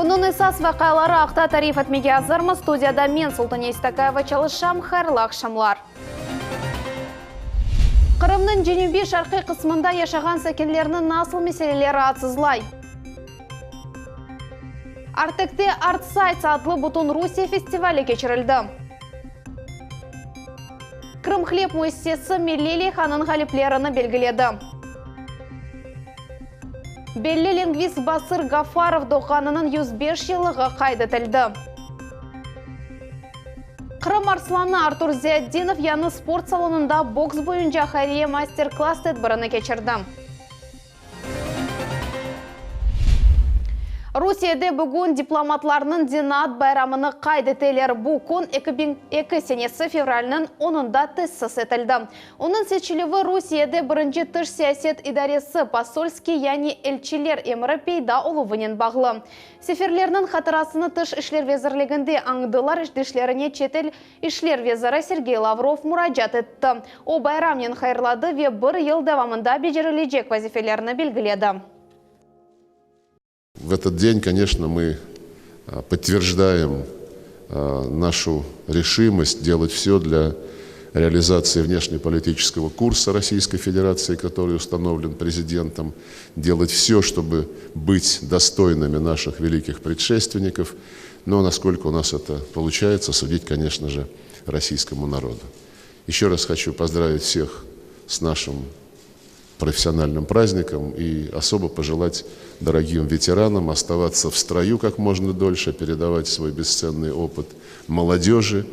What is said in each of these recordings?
Künniñ esas vaqiaları aqta tarif etmege azırmız. Studiyada men, Sultane İstakayeva, çalışam. Hayırlı aqşamlar. Qırımnıñ cenübiy-şarqiy qısmında yaşağan sakinlerni nasıl meseleler raatsızlay? Artekte Artsides adlı bütün Rusiye festivali keçirildi. Krımhleb müessisesi milliy leyhanıñ ğaliplerini belgiledi. Belli lingvist Basır Gafarov doğğanınıñ 105 yıllığı qayd etildi. Qırım arslanı Artur Ziyatdinov yañı sport salonında boks boyunca hayriye master-klass tedbirini keçirdi. Rusiyede bugün diplomatlarnıñ zenaat bayramını qayd eteler. Bu kün 2002 senesi fevralniñ onunda tesis etildi. Onıñ seçilüvi Rusiyede birinci tış siyaset idaresi, posolskiy yani elçiler emri peyda oluvınen bağlı. Seferlerniñ hatırasını Tış işler vezirliginde añdılar, işdeşlerine çetel işler veziri Sergey Lavrov muracaat etti. O, bayramnen hayırladı ve bir yıl devamında becerilecek vazifelerni belgiledi. В этот день, конечно, мы подтверждаем нашу решимость делать все для реализации внешнеполитического курса Российской Федерации, который установлен президентом, делать все, чтобы быть достойными наших великих предшественников. Но насколько у нас это получается, судить, конечно же, российскому народу. Еще раз хочу поздравить всех с нашим профессиональным праздником и особо пожелать дорогим ветеранам оставаться в строю как можно дольше, передавать свой бесценный опыт молодежи.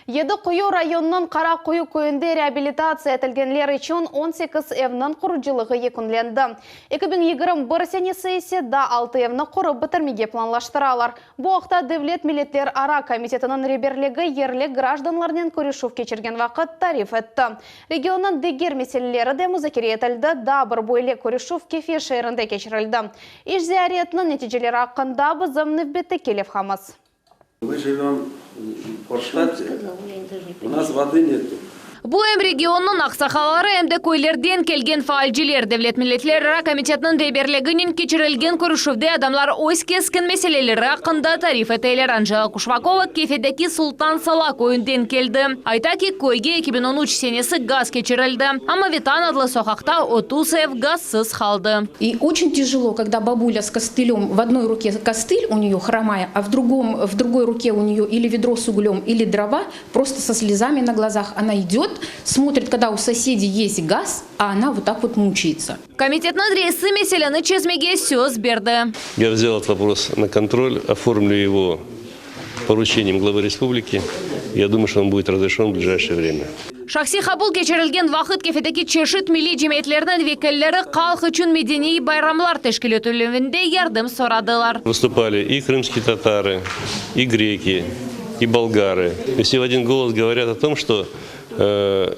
Yedi Quyu rayonınıñ Qara Quyu köyünde reabilitatsiya etilgenler içün 18 evniñ qurucılığı yekünlendi. 2021 senesi ise daa altı evni qurıp bitirmege planlaştıralar. Bu aqta Devlet milletlerara komitetiniñ reberligi yerli grajdanlarnen körüşüv keçirgen vaqıt tarif etti. Regionnıñ diger meseleleri de muzakere etildi, daa bir böyle körüşüv Kefe şeerinde keçirildi. İş ziyaretiniñ neticeleri aqqında bizim nevbetteki levhamız. Мы живем в штате, у нас воды нету. Bu em regionnıñ aqsaqalları, em de köylerden kelgen faalciler. Devlet milletlerara komitetiniñ reberliginen keçirilgen körüşüvde adamlar öz keskin meseleleri aqqında tarif eteler. Anjela Kuşvakova Kefedeki Sultan Sala köyünden keldi. Ayta ki, köyge 2013 senesi gaz keçirildi, amma Vetan adlı soqaqta 30 ev gazsız qaldı. И очень тяжело, когда бабуля с костылем, в одной руке костыль у нее хромая, а в другом, в другой руке у нее или ведро с углем, или дрова, просто со слезами на глазах она идет, смотрит, когда у соседей есть газ, а она вот так вот мучается. Komitetniñ reisi meseleni çezmege söz berdi. Я взял этот вопрос на контроль, оформлю его поручением главы республики. Я думаю, что он будет разрешен в ближайшее время. Şahsiy qabul keçirilgen vaqıt Kefedeki çeşit milliy cemiyetlerniñ vekilleri halq içün medeniy bayramlar teşkil etilüvinde yardım soradılar. Выступали и крымские татары, и греки, и болгары. И все в один голос говорят о том, что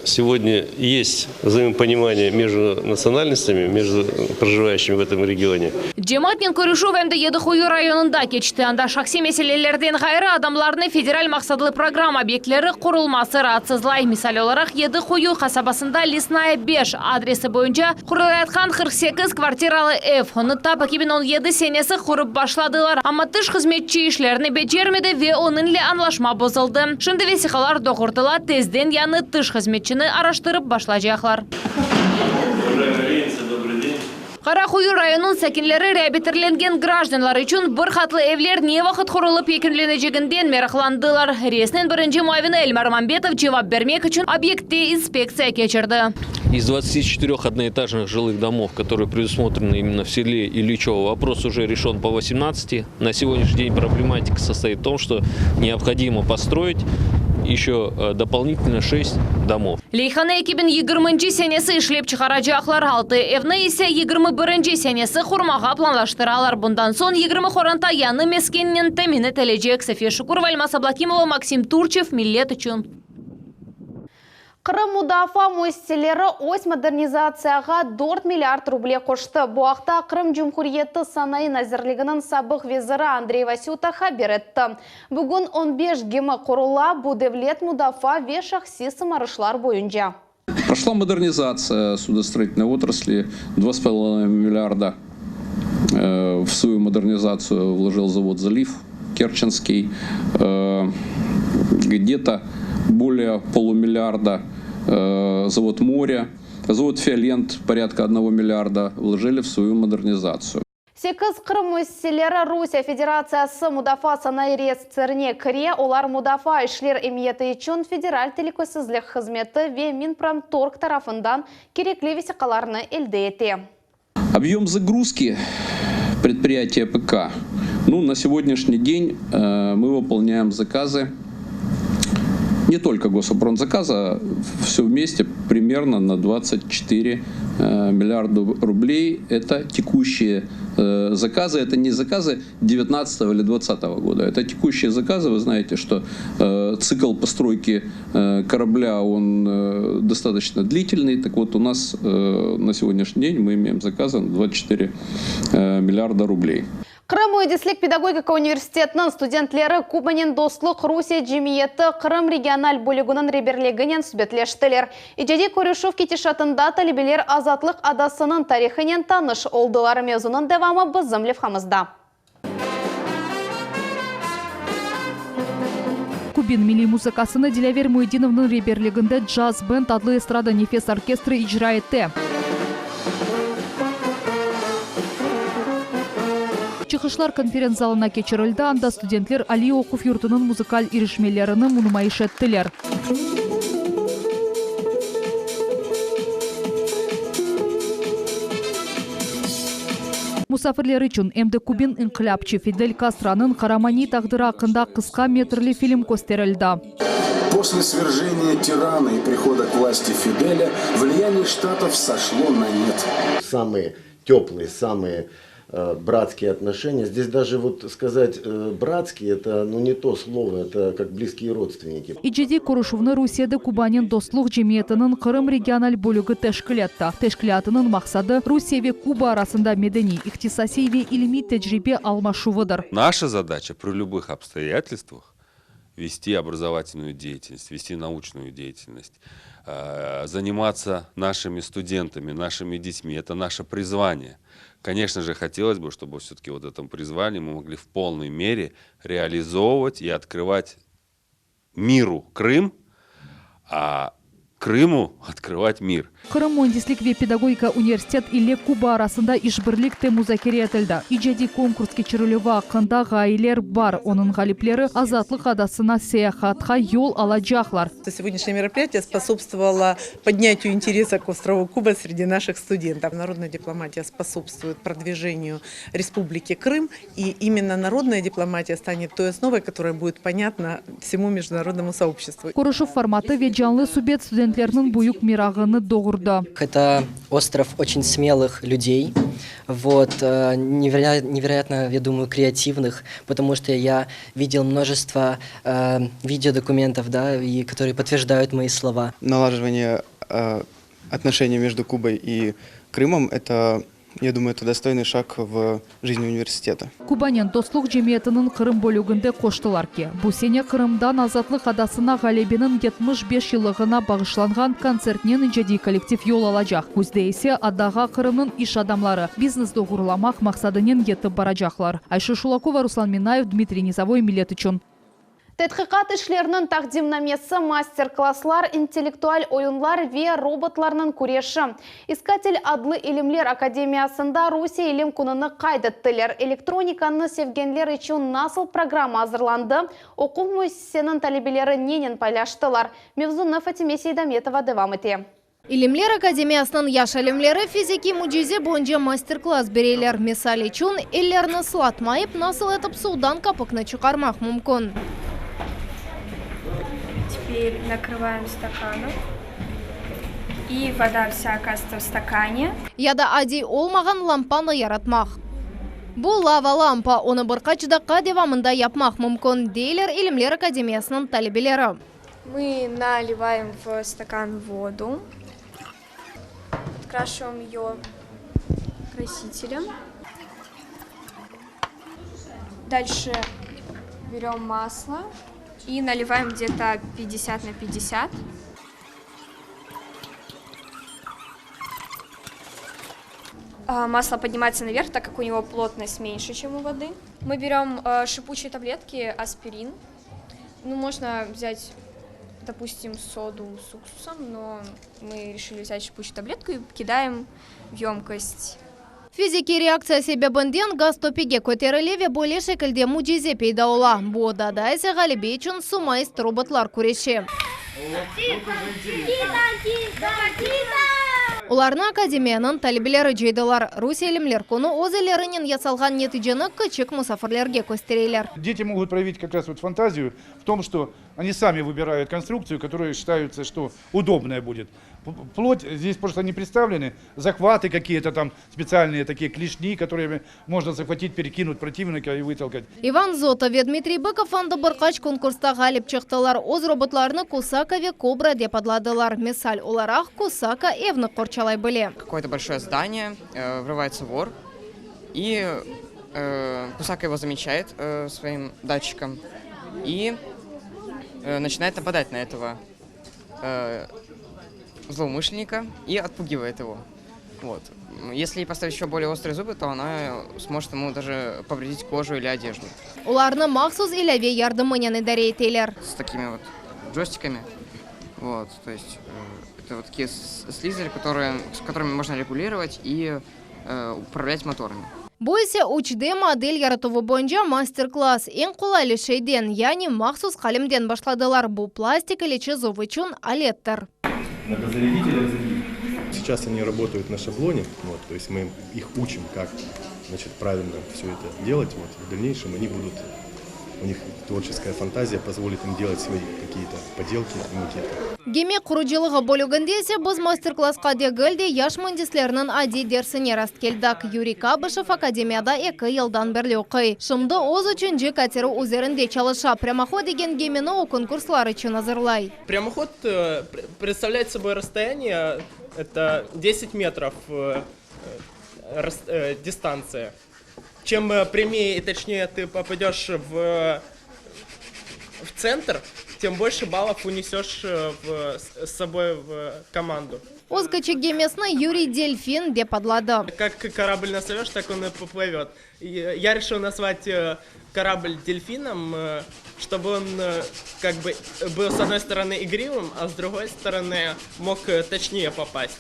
сегодня есть взаимопонимание между национальностями, между проживающими в этом регионе. Cemaatnen körüşüv em de Yedi Quyu rayonında keçti. Anda şahsiy meselelerden ğayrı adamlarnı federal maqsatlı programma obyektleri qurulması raatsızlay. Misal olaraq, Yedi Quyu qasabasında Lesnaya 5 adresi boyunca qurulayatqan 48 kvartiralı ev. Onı tap 2017 senesi qurıp başladılar, amma tış hızmetçi işlerini becermedi ve onıñle añlaşma bozuldı. Şimdi vesiqalar doğurtıla, tezden yañı tış hızmetçini araştırıp başlaycaqlar. Уважаемые ленинцы, добрый день. Qara Quyu rayonınıñ sakinleri reabilitirlengen grajdanlar içün bir qatlı evler ne vaqıt qurulıp yekünleneceginden meraqlandılar. Reisniñ birinci muavini Elmar Mambetov cevap bermek içün obyektte inspektsiya keçirdi. Из 24 одноэтажных жилых домов, которые предусмотрены именно в селе Ильичево, вопрос уже решен по 18. На сегодняшний день проблематика состоит в том, что необходимо построить еще дополнительно 6 домов. Leyhanı 2020 senesi işlep çıqaracaqlar. Altı evni ise 21 senesi qurmağa planlaştıralar. Bundan soñ 20 qoranta yañı meskennen temin etilecek. Safiye Şukurova, Elmaz Ablakimova, Maksim Turçev, Millet içün. Qırım mudafaa müessiseleri öz modernizatsiyağa 4 milliard ruble qoştı. Bu aqta Qırım Cumhuriyeti Sanayı nazirliginiñ sabıq veziri Andrey Vasüta haber etti. Bugün 15 gemi qurula, bu devlet mudafaa ve şahsiy sımarışlar boyunca. Прошла модернизация судостроительной отрасли 2,5 миллиарда. В свою модернизацию вложил завод «Залив» Керченский. Где-то более полумиллиарда завод «Море», завод «Фиолент» порядка одного миллиарда вложили в свою модернизацию. Sekiz Qırım müessiseleri Rusiye Federatsiyası mudafaa sanayı reyestrine kire, olar Mudafaa işler emiyeti içün Federal telükesizlik hızmeti ve Minpromtorg tarafından kerekli vesiqalarnı elde ete. Объем загрузки предприятия ПК, ну, на сегодняшний день мы выполняем заказы не только гособоронзаказа, все вместе примерно на 24 миллиарда рублей. Это текущие заказы, это не заказы 19 или 20 года, это текущие заказы. Вы знаете, что цикл постройки корабля, он достаточно длительный. Так вот, у нас на сегодняшний день мы имеем заказы на 24 миллиарда рублей. Qırım müendislik pedagogika universitetiniñ studentleri Kubanen dostluq Rusiye cemiyeti Qırım regional bölüginiñ reberliginen subetleştiler. İcadiy körüşüv ketişatında talebeler Azatlıq adasınıñ tarihınen tanış oldılar. Mevzunıñ devamı bizim levhamızda. Kubin milliy muzıkasını Dilâver Muyedinovnıñ reberliginde Jazz Band adlı estrada nefes orkestri icra ete. Çıqışlar konferens zalına keçirildi, anda studentler aliy oquv yurtunıñ muzıkal irişmelerini numayış ettiler. Musafirler içün em de kubin inqilâpçı Fidel Kastronıñ qaramaniy taqdiri aqqında qısqa metrli film kösterildi. Posle sverjeniya tirana i prihoda k vlasti Fidelâ vliyaniye Ştatov soşlo na net. Samые teplые, samые bratские отношения. Здесь даже вот сказать братские, это, ну, не то слово, это как близкие родственники. İcadiy körüşüvni Rusiyede Kubanen dostluq cemiyetiniñ Qırım regional bölügi teşkil etti. Teşkilâtınıñ maqsadı, Rusiye ve Kuba arasında medeniy, ihtisasiy ve ilmiy tecribe almaşuvıdır. Naşa zadaça pri lübıh obstoyatelstvah vesti obrazovatelnuyu deyatelnost, vesti nauçnuyu deyatelnost, zanimatsa našimi studentami, našimi detmi, eto naşe prizvaniye. Koneçno je, hotelos bı, çtobu vse-taki vot eto prizvaniye mı mogli v polnoy mere realizovyvat i otkryvat miru Krım, a Krımu otkryvat mir. Qırım müendislik ve pedagogika universitet ile Kuba arasında işbirlik te muzakere etildi. İcadiy konkurs keçirilüvi aqqında ğayeler bar, onıñ ğalipleri Azatlıq adasına seyahatqa yol alacaqlar. Сегодняшнее мероприятие способствовало поднятию интереса к острову Куба среди наших студентов. Народная дипломатия способствует продвижению Республики Крым, и именно народная дипломатия станет той основой, которая будет понятна всему международному сообществу. Körüşüv formatı ve canlı subet studentlerniñ büyük merağını doğurdı. Это остров очень смелых людей, вот, невероятно, я думаю, креативных, потому что я видел множество видеодокументов, да, и которые подтверждают мои слова. Налаживание отношений между Кубой и Крымом – это, я думаю, это достойный шаг в жизни университета. Kubanen dostluq cemiyetiniñ Qırım bölüginde qoştılar ki, bu sene Qırımdan Azatlıq adasına Ğalebeniñ 75 yıllığına bağışlanğan kontsertnen icadiy kollektiv yol alacaq, küzde ise adağa Qırımnıñ iş adamları biznes doğurlamaq maqsadınen yetip baracaqlar. Ayşe Şulakova, Ruslan Minayev, Dmitriy Nizovoy, Millet içün. Tedqiqat işleriniñ taqdimnamesi, master-klasslar, intellektual oyunlar ve robotlarnıñ küreşi. İskatel adlı ilimler akademiyasında Rusiye ilim kününi qayd ettiler. Elektronikanı sevgenler içün nasıl programma azırlandı, oquv müessiseniñ talebeleri nenen paylaştılar? Mevzunı Fatime Seydametova devam ete. İlimler akademiyasınıñ yaş alimleri fizikiy mücize boyunca master-klass bereler. Misal içün, ellerini ıslatmayıp, nasıl etip suvdan köpükni çıqarmaq mümkün. Теперь накрываем стаканом. И вода вся оказывается в стакане. Ya da adiy olmağan lampanı yaratmaq. Bu lava lampa, onı bir qaç daqqa devamında yapmaq mümkün, deyler İlimler akademiyasınıñ talebeleri. Мы наливаем в стакан воду, подкрашиваем ее красителем. Дальше берем масло и наливаем где-то 50 на 50. Масло поднимается наверх, так как у него плотность меньше, чем у воды. Мы берем шипучие таблетки, аспирин. Ну, можно взять, допустим, соду с уксусом, но мы решили взять шипучую таблетку и кидаем в емкость. Fizikiy reaktsiya sebebinden gaz töpege köterile ve böyle şekilde mücize peyda ola. Bu odada ise ğalebe içün sumoist robotlar küreşe. Olarnı akademiyanıñ talebeleri cıydılar. Rusiye ilimler künü öz ellerinen yasalğan neticeni kiçik musafirlerge köstereler. Дети могут проявить как раз вот фантазию в том, что они сами выбирают конструкцию, которая считаются, что удобная будет. Вплоть, здесь просто не представлены захваты какие-то там, специальные такие клешни, которыми можно захватить, перекинуть противника и вытолкать. İvan Zotov ve Dmitriy Bıkov endi bir qaç konkursta ğalip çıqtılar. Öz robotlarını Kusaka ve Kobra dep adladılar. Misal olaraq, Kusaka evni qorçalay bile. Какое-то большое здание, врывается вор, и Кусака его замечает своим датчиком и начинает нападать на этого злоумышленника и отпугивает его. Вот. Если поставить еще более острые зубы, то она сможет ему даже повредить кожу или одежду. Olarnı mahsus ilâve yardımınen idare eteler. С такими вот джойстиками. Вот, то есть это вот такие слизеры, которые, с которыми можно регулировать и управлять моторами. Bu ise 3D model yaratuvı boyunca master-klass. Eñ qolaylı şeyden, yani mahsus qalemden başladılar. Bu plastik ile çizuv içün alettir. Надо зарядить или разрядить? Сейчас они работают на шаблоне, вот, то есть мы их учим, как значит, правильно все это делать. Вот, в дальнейшем они будут, у них творческая фантазия позволит им делать свои какие-то поделки и макеты. Gemi qurucılığı bölüginde ise biz master-klassqa degil de yaş müendislerniñ adiy dersine rastkeldik. Yuriy Kabışev akademiyada eki yıldan berli oquy. Şimdi öz üçünci kateri üzerinde çalışa. Prâmohod degen gemini o konkurslar içün azırlay. Прямоход представляет собой расстояние, это 10 метров дистанция. Чем прямее и точнее ты попадешь в, в центр, тем больше баллов унесешь в, с собой в команду. Öz kiçik gemisini Yuriy Delfin dep adladı. Как корабль назовешь, так он и поплывет. Я решил назвать корабль дельфином, чтобы он как бы был с одной стороны игривым, а с другой стороны мог точнее попасть.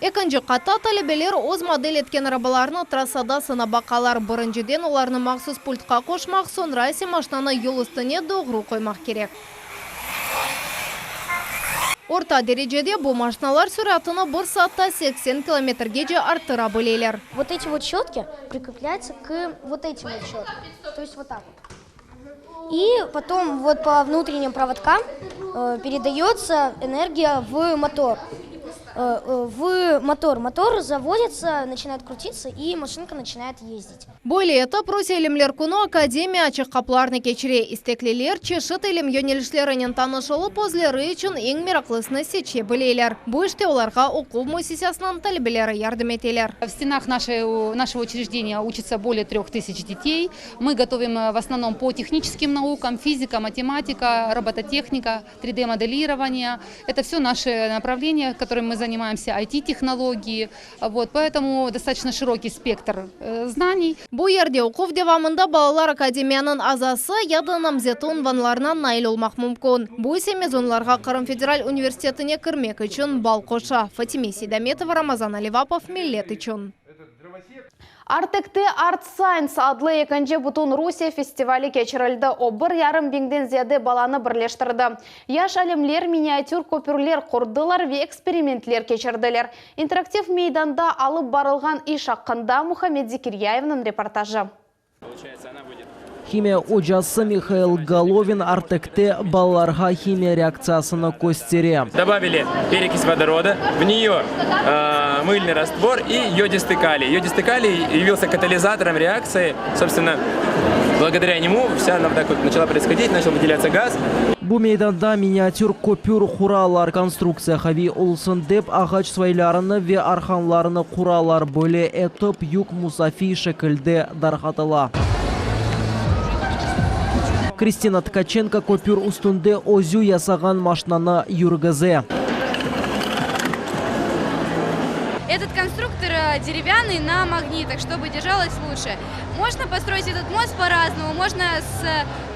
Ekinci qatta talebeler öz model etken arabalarını trassada sınap baqalar. Birinciden olarnı mahsus pultqa qoşmaq, soñra ise maşinanı yol üstüne doğru qoymaq kerek. Orta derecede bu maşinalar süratını bir saatta 80 kilometrgece arttıra bileler. Вот эти вот щетки прикрепляются к вот этим вот щеткам. То есть вот так вот. И потом вот по внутренним проводкам передается энергия в мотор. В мотор. Мотор заводится, начинает крутиться, и машинка начинает ездить. Böyle etip, Rusiye ilimler künü akademiya açıq qapılarını keçire. İstekliler çeşit ilim yönelişlerinen tanış olıp, özleri içün eñ meraqlısını seçe bileler. Bu işte olarğa oquv müessisesiniñ talebeleri yardım eteler. В стенах нашей, нашего учреждения учатся более 3000 детей. Мы готовим в основном по техническим наукам, физика, математика, робототехника, 3D-моделирование. Это все наши направления, которыми мы занимаемся, IT-технологии. Вот, поэтому достаточно широкий спектр знаний. Bu yerde oquv devamında balalar akademiyanıñ azası ya da namzeti unvanlarına nail olmaq mümkün. Bu ise mezunlarğa Qırım federal universitetine kirmek içün ball qoşa. Fatime Seydametova, Ramazan Alivapov, Millet içün. Artekte Art Science adlı ekinci bütün Rusiye festivali keçirildi. O, bir yarım biñden ziyade balanı birleştirdi. Yaş alimler miniatür köpürler qurdılar ve eksperimentler keçirdiler. İnteraktiv meydanda alıp barılğan iş aqqında Muhammed Zekiryayevniñ reportajı. Himiya ocası Mihail Golovin Artekte balalarğa himiya reaktsiyasını köstere. Добавили перекись водорода, в нее мыльный раствор и йодистый калий. Йодистый калий явился катализатором реакции. Собственно, благодаря нему вся она вот так вот начала происходить, начал выделяться газ. Bu meydanda miniatür köpür quralar, konstruktsiya qaviy olsun dep, ağaç svaylarını ve arqanlarını quralar, böyle etip yük musaviy şekilde darqatıla. Kristina Tkaçenko köpür üstünde özü yasağan maşinanı yürgüze. Этот конструктор деревянный на магнитах, чтобы держалось лучше. Можно построить этот мост по-разному, можно с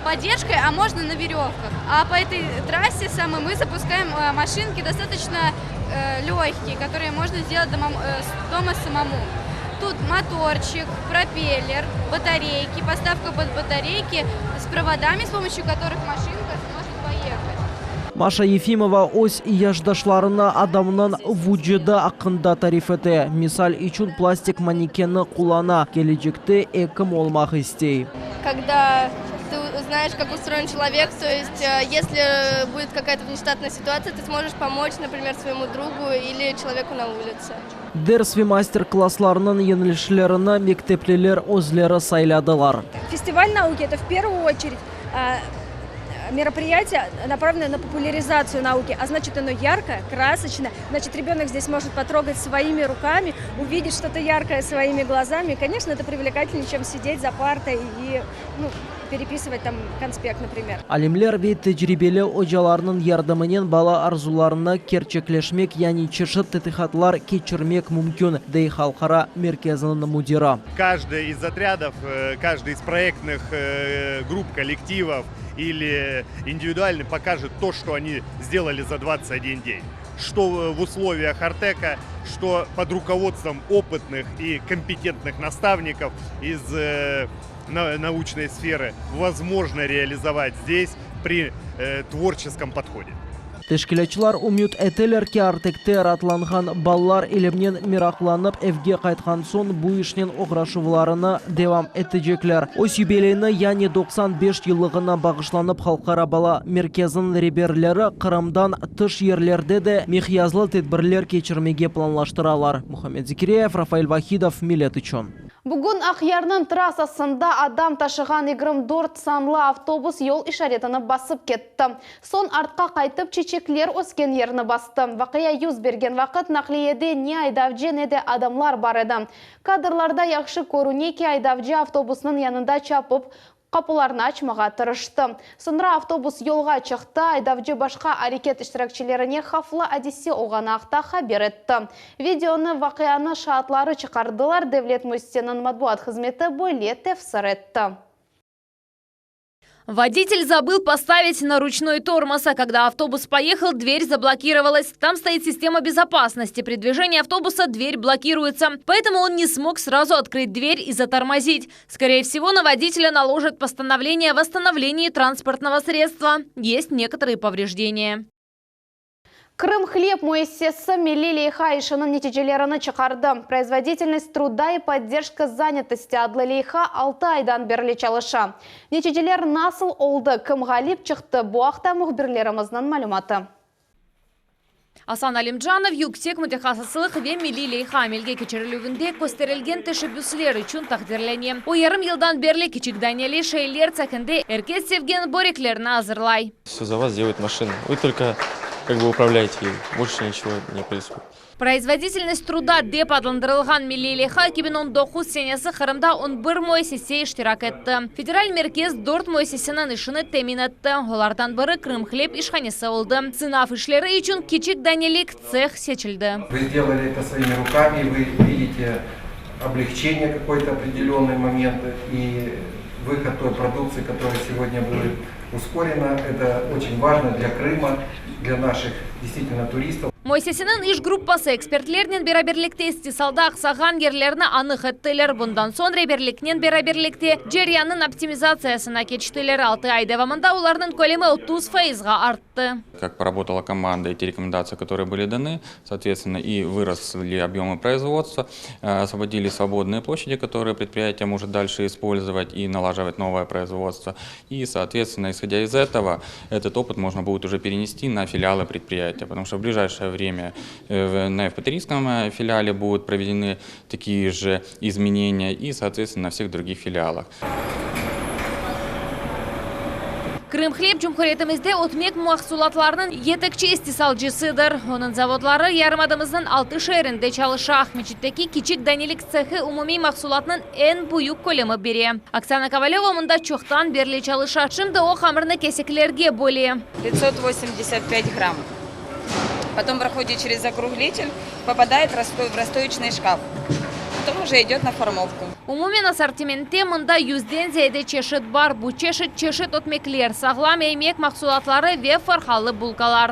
поддержкой, а можно на веревках. А по этой трассе самой мы запускаем машинки достаточно легкие, которые можно сделать дома, дома самому. Тут моторчик, пропеллер, батарейки, поставка под батарейки с проводами, с помощью которых машинка сможет поехать. Маша Ефимова öz yaşdaşlarına adamnıñ vucudı aqqında tarif ete. Misal içün plastik manekenni qullana. Kelecekte ekim olmaq istey. Когда ты знаешь, как устроен человек, то есть если будет какая-то внештатная ситуация, ты сможешь помочь, например, своему другу или человеку на улице. Ders ve master-klasslarnıñ yönelişlerini mektepliler özleri sayladılar. Фестиваль науки – это в первую очередь мероприятие, направленное на популяризацию науки, а значит оно яркое, красочное, значит ребенок здесь может потрогать своими руками, увидеть что-то яркое своими глазами. Конечно, это привлекательнее, чем сидеть за партой и ну, переписывать там конспект, например. Alimler ve tecribeli ocalarnıñ yardımınen bala arzularını kerçekleşmek, yani çeşit tedqiqatlar keçirmek mümkün, dey halqara merkeziniñ müdiri. Каждый из отрядов, каждый из проектных групп, коллективов или индивидуально покажет то, что они сделали за 21 день. Что в условиях Артека, что под руководством опытных и компетентных наставников из научной сферы возможно реализовать здесь при творческом подходе. Teşkilâtçılar ümüt eteler ki, Artekte raatlanğan balalar ilimnen meraqlanıp evge qaytqan soñ bu işnen oğraşuvlarını devam etecekler. Öz yubileyini, yani 95 yıllığına bağışlanıp Halqara bala merkeziniñ reberleri Qırımdan tış yerlerde de miqyaslı tedbirler keçirmege planlaştıralar. Muhammed Zekiryayev, Rafael Vahidov, Millet içün. Bugün Aqyarnıñ trassasında adam taşığan 24 sanlı avtobus yol işaretini basıp ketti. Soñ artqa qaytıp çiçekler ösken yerni bastı. Vaqia yüz bergen vaqıt naqliyede ne aydavcı, ne de adamlar bar edi. Kadrlarda yahşı körüne ki, aydavcı avtobusnıñ yanında çapıp, qapularnı açmağa tırıştı. Soñra avtobus yolğa çıqtı, aydavcı başqa areket iştirakçilerine havflı adise olğanı aqta haber etti. Videonı vaqianıñ şaatları çıqardılar, devlet müessiseniñ matbuat hızmeti böyle tefsir etti. Водитель забыл поставить на ручной тормоз, а когда автобус поехал, дверь заблокировалась. Там стоит система безопасности. При движении автобуса дверь блокируется. Поэтому он не смог сразу открыть дверь и затормозить. Скорее всего, на водителя наложат постановление о восстановлении транспортного средства. Есть некоторые повреждения. Krım-Hleb müessisesi milliy leyha işiniñ neticelerini çıqardı. Производительность труда и поддержка занятости adlı leyha 6 aydan berli çalışa. Neticeler nasıl oldı, kim ğalip çıqtı, bu aqta mühbirlerimizniñ malümatı. Asan Alimcanov yüksek mütehassıslıq ve milliy leyha amelge keçirilüvinde kösterilgen teşebbüsler içün taqdirlene. O yarım yıldan berli kiçik daneli şeyler tsehinde er kes sevgen böreklerni azırlay. Все за вас делает машина. Вы только как бы управляете ей. Больше ничего не происходит. Производительность труда dep adlandırılğan milliy leyha 2019 senesi Qırımda 11 müessise iştirak etti. Federal merkez 4 müessiseniñ işini temin etti. Olardan biri Krım-Hleb işhanesi oldı. Sınav işleri içün kiçik danelik tseh seçildi. Вы сделали это своими руками, вы видите облегчение какой-то определенный момент и выход той продукции, которая сегодня будет ускорена. Это очень важно для Крыма, для наших действительно туристов. Müessiseniñ iş gruppası ekspertlernen beraberlikte istisalda aqsağan yerlerni anıq ettiler. Bundan soñ reberliknen beraberlikte ceryannıñ optimizatsiyasına keçtiler. 6 ay devamında olarnıñ kölemi 30 faizğa arttı. Как поработала команда и те рекомендации, которые были даны, соответственно, и выросли объемы производства, э, освободили свободные площади, которые предприятие может дальше использовать и налаживать новое производство. И, соответственно, исходя из этого, этот опыт можно будет уже перенести на филиалы предприятия, потому что в ближайшее время э, в- на Евпаторийском э, филиале будут проведены такие же изменения и, соответственно, на всех других филиалах. Krım-Hleb Cumhuriyetimizde ötmek mahsulatlarınıñ yetekçi istisalcısıdır. Onıñ zavodları yarımadamıznıñ altı şeerinde çalışa. Aqmescitteki kiçik danelik tsehi umumiy mahsulatnıñ eñ büyük kölemi bere. Oksana Kovaleva mında çoqtan berli çalışa. Şimdi o hamırnı keseklerge böle. 585 грамм. Потом проходит через закруглитель, попадает в расстоечный шкаф. Потом уже идет на формовку. Umumen assortimentte mında yüzden ziyade çeşit bar. Bu çeşit çeşit ötmekler, sağlam emek mahsulatları ve fırhalı bulkalar.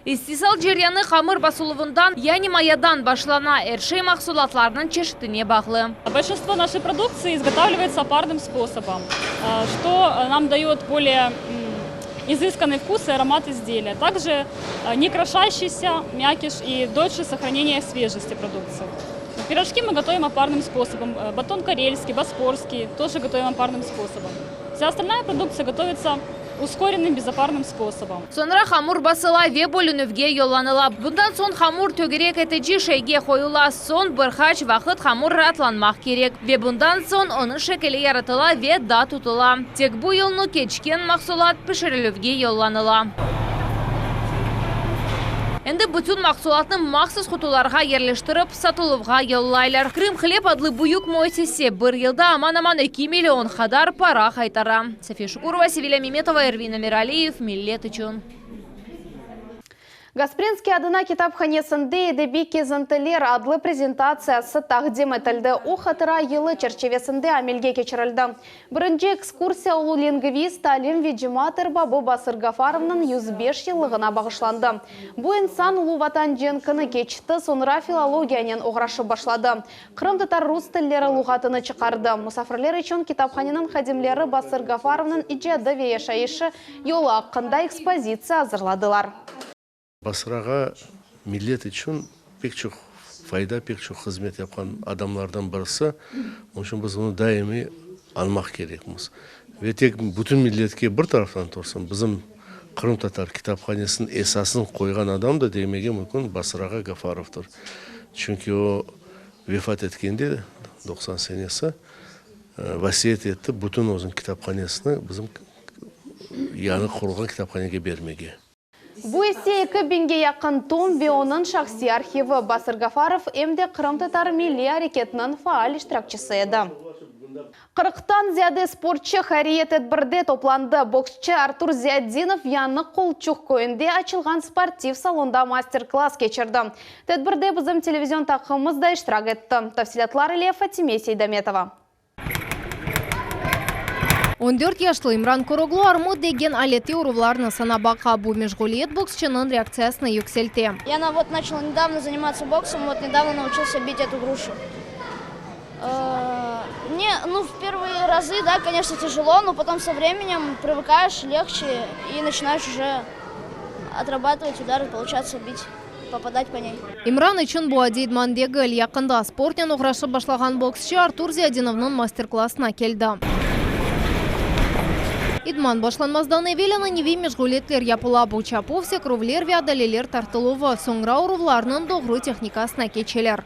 İstisal ceryanı hamır basıluvından, yani mayadan başlana. Er şey mahsulatlarnıñ çeşitine bağlı. Большинство нашей продукции изготавливается парным способом, что нам дает более изысканный вкус и аромат изделия. Также не крошащийся мякиш и дольше сохранение свежести продукции. Пирожки мы готовим опарным способом. Батон карельский, боспорский тоже готовим опарным способом. Вся остальная продукция готовится ускоренным безопарным способом. Soñra hamur basıla ve bölünüvge yollanıla. Bundan soñ hamur tögerek etici şeyge qoyula. Soñ bir qaç vaqıt hamur raatlanmaq kerek. Ve bundan soñ onıñ şekili yaratıla ve da tutula. Tek bu yolnı keçken mahsulat pişirilüvge yollanıla. Endi bütün mahsulatnı mahsus qutularğa yerleştirip, satıluvğa yollaylar. Krımhleb adlı büyük müessise bir yılda aman-aman eki million qadar para qaytara. Safiye Şukurova, Sevilâ Memetova, Ervin Emiraliyev, Millet içün. Gasprinskiy adına kitaphanesinde Edebiy kezintiler adlı prezentatsiyası taqdim etildi. O, Hatıra yılı çerçivesinde amelge keçirildi. Birinci ekskursiya ulu lingvist, alim ve cemaat erbabı Basır Gafarovnıñ 105 yıllığına bağışlandı. Bu insan Ulu Vatan cenkini keçti, soñra filologiyanen oğraşıp başladı. Qırımtatar-rus tilleri luğatını çıqardı. Musafirler içün kitaphaneniñ hadimleri Basır Gafarovnıñ icadı ve yaşayışı yolu aqqında ekspozitsiya azırladılar. Basır ağa millet içün pek çoq fayda, pek çoq hızmet yapqan adamlardan birisi. Onıñ içün biz onı daimiy añmaq kerekmiz. Ve tek bütün milletke bir taraftan tursın, bizim qırımtatar kitaphanesiniñ esasını qoyğan adam da demege mümkün Basır ağa Gafarovdır. Çünki o vefat etkende, 90 senesi, vasiyet etti bütün özüniñ kitaphanesini bizim yañı qurulğan kitaphanege bermege. Bu ise eki biñge yaqın tom ve onıñ şahsiy arhivi. Basır Gafarov em de qırımtatar milliy areketiniñ faal iştirakçisi edi. Qırqtan ziyade sportçı hayriye tedbirde toplandı. Boksçı Artur Ziyatdinov Yañı Qulçuq köyünde açılğan sportiv salonda master-klass keçirdi. Tedbirde bizim televizion taqımımız da iştirak etti. Tafsilâtlar ile Fatime Seydametova. On dört yaşlı İmran Koroglu armut degen alette uruvlarnı sanap baqa. Bu meşğuliyet boksçınıñ reaktsiyasını yükselte. Я вот начал недавно заниматься боксом, вот недавно научился бить эту грушу. Мне, ну, в первые разы, да, конечно, тяжело, но потом со временем привыкаешь, легче и начинаешь уже отрабатывать удары, получаться бить, попадать по ней. İmran içün bu adiy idman degil. Yaqında sportnen oğraşıp başlağan boksçı Artur Ziyadinovnıñ master-klassına keldi. İdman başlanmazdan evel ananeviy meşğuliyetler yapıla. Bu çapuv, sekirüvler ve adaleler tartıluvı. Soñra uruvlarnıñ doğru tehnikasına keçeler.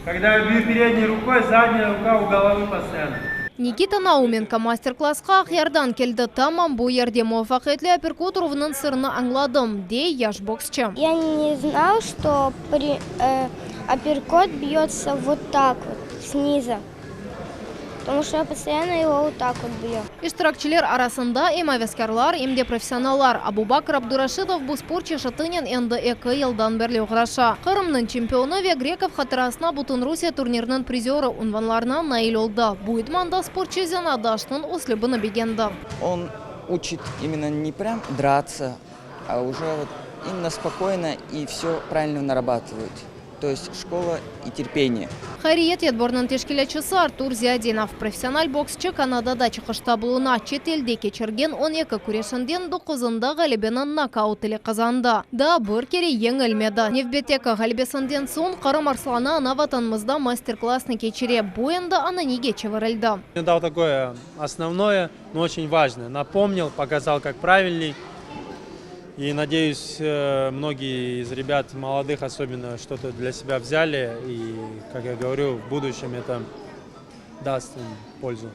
Когда я бью передней рукой, задняя рука у головы постоянно. Nikita Naumenko master-klassqa Aqyardan keldi. Tamam bu yerde muvafaqiyetli apperkot uruvınıñ sırını añladım, dey yaş boksçı. Я не знал, что при, э, апперкот бьется вот так вот, снизу. Потому что я постоянно его вот так вот бью. İştirakçiler arasında em aveskârlar, em de professionallar. Abubakr Abduraşidov bu sport çeşitinen endi eki yıldan berli oğraşa. Qırımnıñ çempionı ve Grekov hatırasına Bütünrusiye turniriniñ prizörı unvanlarına nail oldı. Bu idmanda sportçı zenaatdaşınıñ üslübini begendi. Он учит именно не прям драться, а уже вот именно спокойно и все правильно нарабатывать. То есть школа и терпение. Hayriye tedbiriniñ teşkilâtçısı Artur Ziyadinov. Professional boksçı Kanadada çıqışta buluna. Çetelde keçirgen 12 küreşinden doquzında ğalebeni nokaut ile qazandı. Daa bir kere yeñilmedi. Nevbetteki ğalebesinden soñ Qırım arslanı ana vatanımızda master-klassnı keçire. Bu endi ananege çevirildi. Мне дал такое основное, но очень важное. Напомнил, показал, как правильней. И надеюсь, э, многие из ребят, молодых особенно, что-то для себя взяли. И, как я говорю, в будущем это даст им пользу.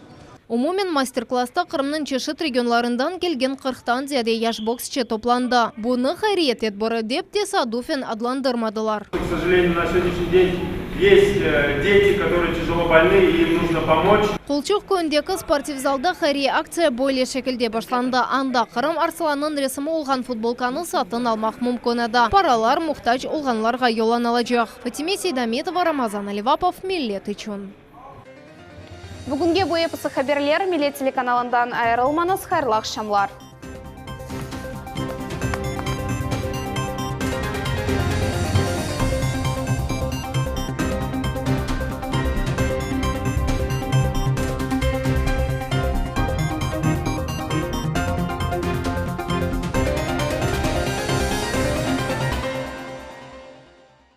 Umumen master-klassta Qırımnıñ çeşit regionlarından kelgen 40-tan ziyade yaş boksçı toplandı. Bunı hayriye tedbiri dep tesadufen adlandırmadılar. К сожалению, на сегодняшний день Есть дети, которые тяжело больны, и им нужно помочь. Qulçuq köyündeki sportiv zalda hayriye aktsiya böyle şekilde başlandı. Anda Qırım arslanınıñ resimi olğan futbolkanı satın almaq mümkün edi. Paralar muhtac olğanlarğa yollanılacaq. Fatime Seydametova, Ramazan Alivapov, Millet içün. Bugünge bu episi haberler, Millet telekanalından ayırılmañız, hayırlı aqşamlar.